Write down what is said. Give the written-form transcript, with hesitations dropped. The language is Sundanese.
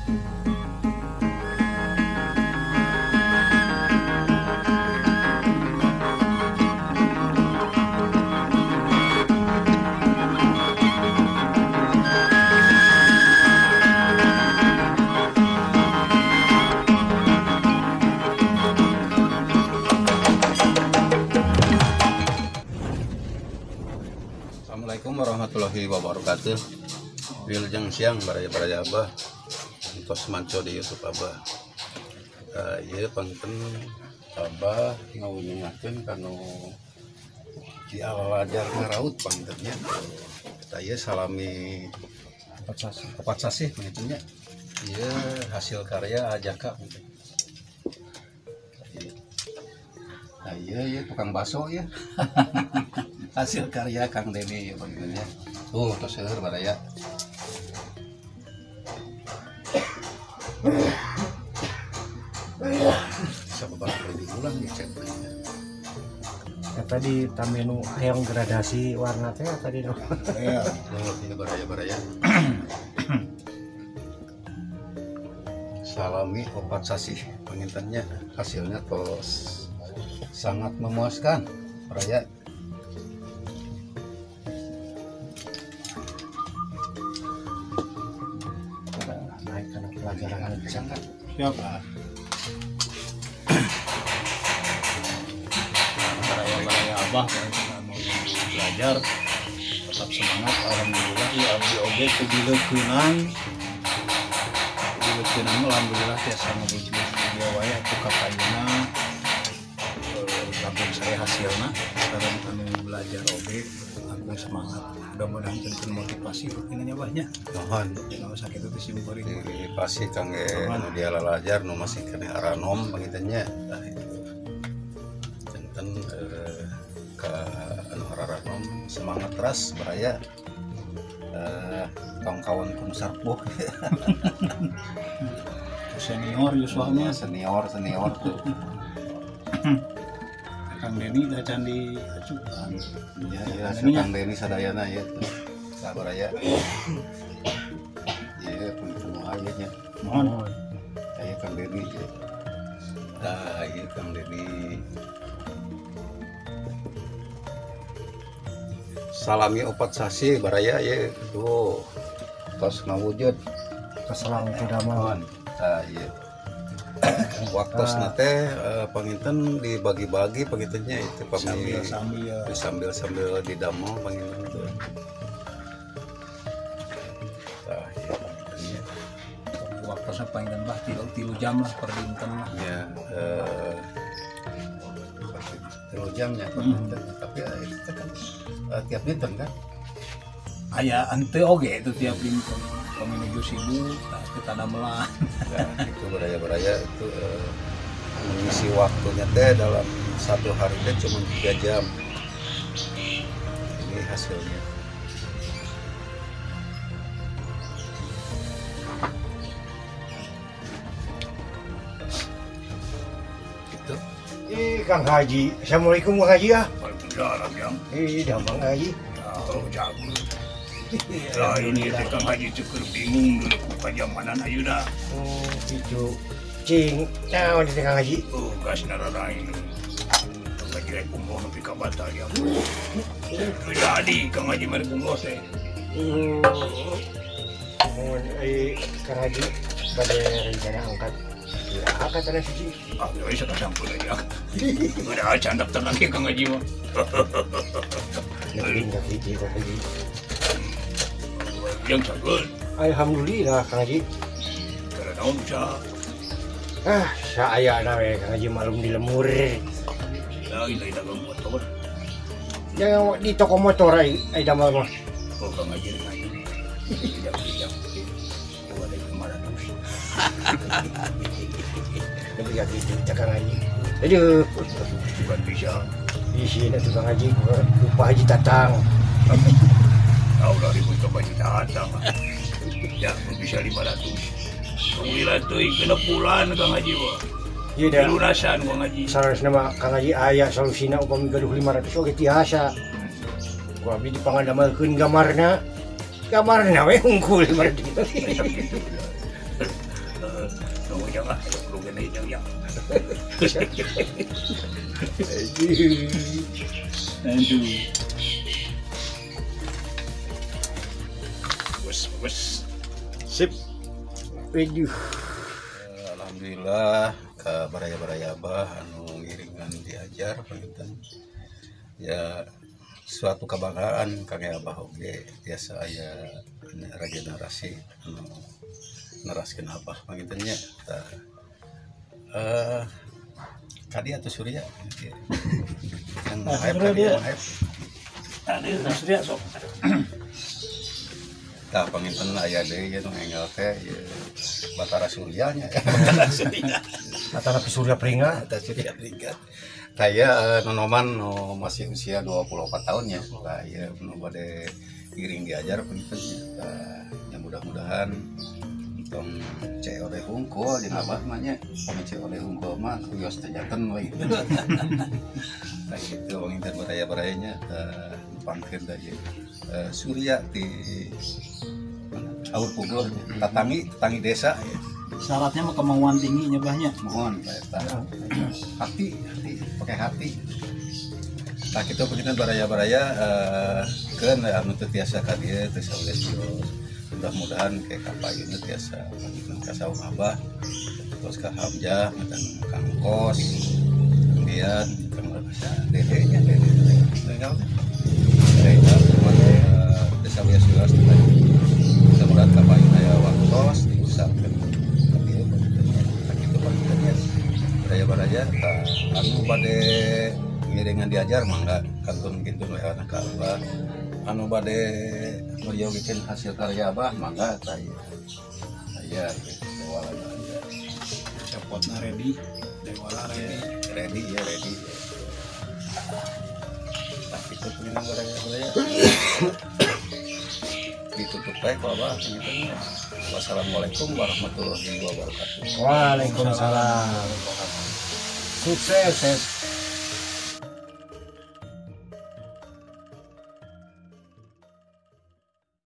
Assalamualaikum warahmatullahi wabarakatuh. Wilujeng siang baraya-baraya Abah entos manco di YouTube Abah. Ieu panginten Abah ngawuningakeun kanu di alajar ngaraut panginten nya. Tah ieu salami opat sasih panginten nya. Ieu hasil karya Ajaka panginten. Nah, ieu tukang bakso ya. Hasil karya Kang Denny ya panginten nya. Tuh tos seueur baraya. Sababaraha kali diulang ya cetnya. Tadi tamenu hayang gradasi warna teh tadi nu. Iya, tuh baraya-baraya. Salami opat sasih pangintennya, hasilnya tos sangat memuaskan baraya. Naik karena pelajaran bisa kan? Siap. Baraya-baraya Abah kalau mau belajar tetap semangat. Alhamdulillah ya abdi oge kubileukeunang alhamdulillah tiasa ngabujud dia wae atuh ka payuna langsung saya hasilna sekarang kami belajar oge langkung semangat, mudah-mudahan janten motivasi rutinnya abahnya. Nuhun. Kalau sakit itu simkuring motivasi kangge nu dia lalajar nu masih keneh aranom panginten nya. Tah itu janten ka anu aranom semangat teras baraya. Tong kawan kum sarpuh. Senior yuswanya senior tuh. Kang Denny dah candi acukan. Iya, ya, Kang Denny sadayana ya tuh. Sabar ya. Iya, pun semua aya nya. Mohon. Aya Kang Denny. Tah, ieu Kang Denny. Salami opat sasih baraya ya tuh. Tos ngawujud. Keselang kudaman. Tah, ieu. Waktosna teh panginten dibagi-bagi pangintennya itu pami sambil didamel panginten tuh. Tah ieu pangintennya. Waktosna panginten bah 3 jam lah per dinten lah. Ya, 3 jamnya per dinten. Tapi itu kan tiap dinten kan? Aya henteu oge itu tiap dinten. Kami menuju sibuk, kita damelan. Nah, itu baraya-baraya itu mengisi waktunya teh dalam satu hari teh cuma 3 jam. Ini hasilnya. Gitu. Ih, Kang Haji. Assalamualaikum Kang Haji ya. Waalaikumsalam, Jang. Ih, damang Haji. Oh, jago. Lah ini teh Kang Haji cukur bingung dulu ku pajamanan ayeuna. Oh, gitu. Cing, naon teh Kang Haji? Oh, gas nararain. Kang Haji rek umroh nepi ka batal ya. Jadi Kang Haji mah umroh teh. Mun Kang Haji bade rencana angkat. Ya, katana suci. Ah, ya bisa kasampul aja. Udah acan daftar lagi Kang Haji mah. Nepi ka Kang Haji. Yang cagut. Alhamdulillah Kang Haji. Karena naon bisa. Ah, saya we Kang Haji malum di lemur. Lain lain dagang motor. Yang di toko motor ai damel mah. Oh, Kang Haji ngaji. Tidak tidak. 2.500. Lebih lagi juta Kang Haji. Aduh. Bukan bisa. Di sini tuh Kang Haji, lupa Haji Tatang. Tahu lah ribut ke Haji Tatang. Ya, bisa 500. Alhamdulillah tuh kena bulan Kang Haji wah. Iya dah. Lunasan Kang Haji. Sarasna mah Kang Haji aya solusina upami gaduh 500 oge tiasa. Ku abdi dipangandamelkeun gambarna. Gambarna we unggul 500. Nuhun jang ah, perlu gini jang ya. Aduh. Bagus, bagus. Sip. Aduh. Alhamdulillah ka baraya-baraya Abah anu ngiringan diajar panginten. Ya suatu kebanggaan kangge Abah oge tiasa aya regenerasi anu neraskeun Abah panginten nya. Tah kadi atau Surya yang hype kadi yang hype. Tadi Surya sok. Tah panginten aya deui nu enggal teh Batara Surya nya. Batara Surya. Batara Surya Pringga, Batara Surya Pringga. Tah ieu nonoman nu masih usia 24 tahun ya. Tah ieu nu bade ngiring diajar panginten nya. Tah ya mudah-mudahan tong COD hungkul jeung Abah mah nya. Pami COD hungkul mah wios teh janten we gitu. Tah kitu panginten baraya-barayanya tah pangkeun tah ieu. Surya di Aur Pugur, tatangi desa ya. Syaratnya mah kemauan tinggi nyebahnya. Mohon eta. Hati, hati, pakai hati. Tah kitu panginten baraya-baraya keun anu teu tiasa ka dieu teu sawios. Mudah-mudahan ke kapayunna tiasa panginten ka saung Abah. Terus ka Hamzah, Kang Kos, Kang Dian, Kang Dede nya Dede. Tinggal. Dede desa wios-wios mudah-mudahan kapayun aya waktos diusahakeun ka dieu panginten. Tah kitu panginten nya. Baraya-baraya tah anu bade ngiringan diajar mangga kantun kintun we anak ka Abah. Anu bade meryogikeun hasil karya Abah mangga tah ieu. Aya dewala aya. Cepotna ready, dewala ready. Ready ya ready. Tah kitu panginten baraya-baraya. Ditutup bae ku Abah panginten. Wassalamualaikum warahmatullahi wabarakatuh. Waalaikumsalam. Sukses.